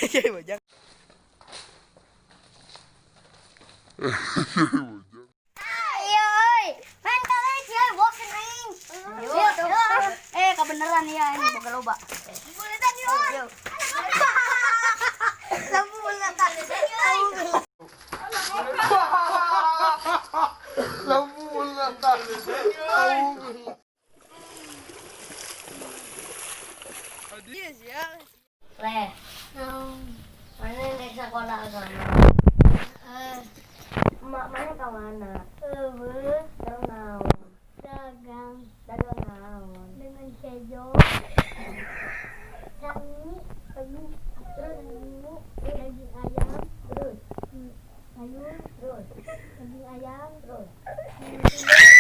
Bajak. Ayo, oi. Main kali cia, bosen aing. Yo, eh, kebenaran ya ini boga loba. Bulatan yo. Lampu bulatan. Lampu bulatan. Le. Mana naik sekolah agama? Mak mana ka mana? Eueuh, dagang naon? Dagang. Dagang naon? Dengan kejo. Sangi, Terus, terus daging ayam, terus, sayur, terus, daging ayam, terus. terus.